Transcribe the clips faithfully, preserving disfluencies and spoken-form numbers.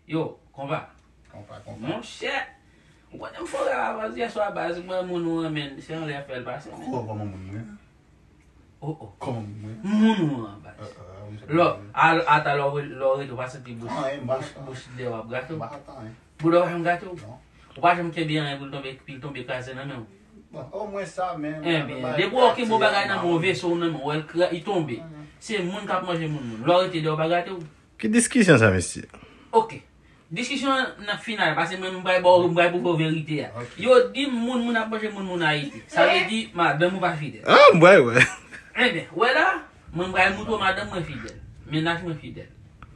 Yo, konpa. Konpa, konpa. Monchè, ou konnen m fò rè avans yè swa baz, mwen moun ou renmen, se anlè fè l pase, men. Kò, kòman moun mwen? Oh, oh. Kòman moun mwen? Moun ou an baz. Lò, al, ata lò, lò rete, ou pa santi bouch, bouch, bouch dèyè w ap grate w? M pa santi anyen. Bouda w pa janm grate w? Non. Ou pa janm kenbe anyen pou l tonbe, pou l tonbe kraze nan men w? Bon, omwen sa, men. Enben, depi w okipe yon bagay nan men w, veso w nan men w, wè l kra-, li tonbe. Se moun k ap manje moun moun. Lò rete dèyè w pa grate w. Ki diskisyon sa, mesye? Ok. Diskisyon an nan final, paske mwen m pral ba w, m pral pwouve w verite a. Ok. Yo di m moun moun ap manje moun moun Ayiti. Sa vle di madanm ou pa fidèl. Ah, m pral wè. Enben, wè la, mwen m pral moutre w madanm mwen fidèl. Mennaj mwen fidèl.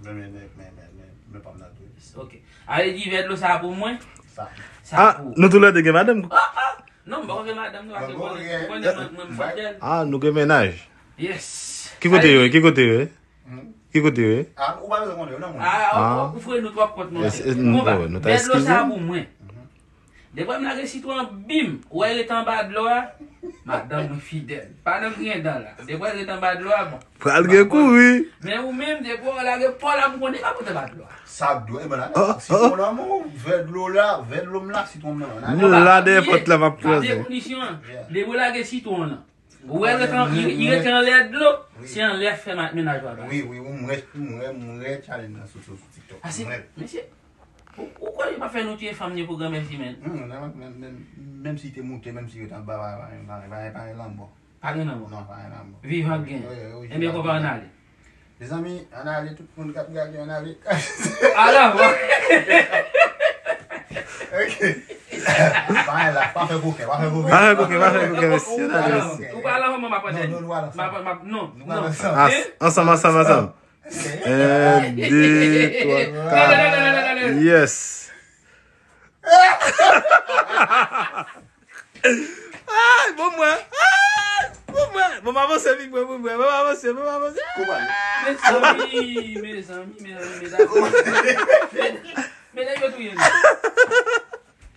Men, men, men, men, men, men, men pa m nan tou. Ok. Ale di vè dlo sa pou mwen. Sa. Sa pou ou. Ah, nou toulède gen madanm? Ah, ah. Non, m pa gen madanm, non, paske ou konnen, ou konnen mwen, mwen m fidèl. Ah, nou gen mennaj. Yes. Ki kote yo ye? Ki kote yo ye? Hmm? Ki kote yo ye? Ah, ou pa bezwen konnen yo, non, moun. Ah, ah, ou, ou fre nou twòp kont, non. Konpa, oh, nou ta vè dlo sa eskize pou mwen. Depi m lage sitwon an, bim, ou wè l ret anba dlo a, madanm mwen fidèl. Pa nan griyen dan la. Depi l ret anba dlo a, bon. Pral gen kouri. Men ou menm, depi w lage pa w la, m konnen pa pote anba dlo a. Sa dwe, e ben la, sitwon nan men w, vè dlo la, vè dlo m la, sitwon m nan men w. M la dèyè pòt la, m ap kraze. Depi w lage sitwon an, ou wè l ret an, li, li ret anlè dlo, se anlè fè mennaj ou a. Wi, wi, wi, m wè, m wè, m wè challenge nan sou, sou, sou TikTok. Ase, mesye, ou, ou kwè yo pa fè nou tiye fanm ni pou granmèsi, men? Non, non, non, men, men, menm si te moute, menm si yo t anba, pa, pa, pa, pa, pa gen lanmò. Pa gen lanmò. Non, pa gen lanmò. Vivan gen. Wi, wi, wi. Enben, konpa, ann ale. Mezanmi, ann ale, tout moun k ap gade, ann ale. Ala, bon. Ok. Pa gen la, pa fè koken, pa fè koken. Pa fè koken, pa fè koken, mesye, ann ale, mesye. Ou pral ansanm, m ap antre. Non, non, nou pral ansanm. M ap, m ap, non, non. Nou pral ansanm. Ansanm, ansanm, ansanm. Un, deux, trois. Yes. Ay, bon mwen. Ay, bon mwen. Bon, m avanse, big boy, bon mwen. Bon, m avanse, bon, m avanse. Mezanmi, mezanmi, mezanmi, mezanmi. Medam yo touye nou.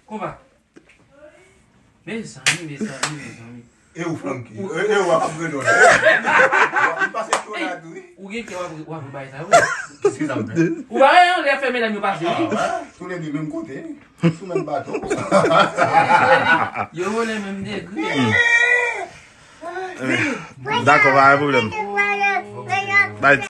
Konpa. Mezanmi, mezanmi, mezanmi. E ou, Francky? E, e ou ap ap redo la? Ou ap pase cho la tou, wi. Ou gen kè w ap, w ap bay sa, wi. Kisa m fè? Ou pa wè anlè fè medam yo pase, wi. Ah, wè. Toulède menm kote. Sou menm bato. Yo vole menm degre. Dakò, pa gen pwoblèm. Bay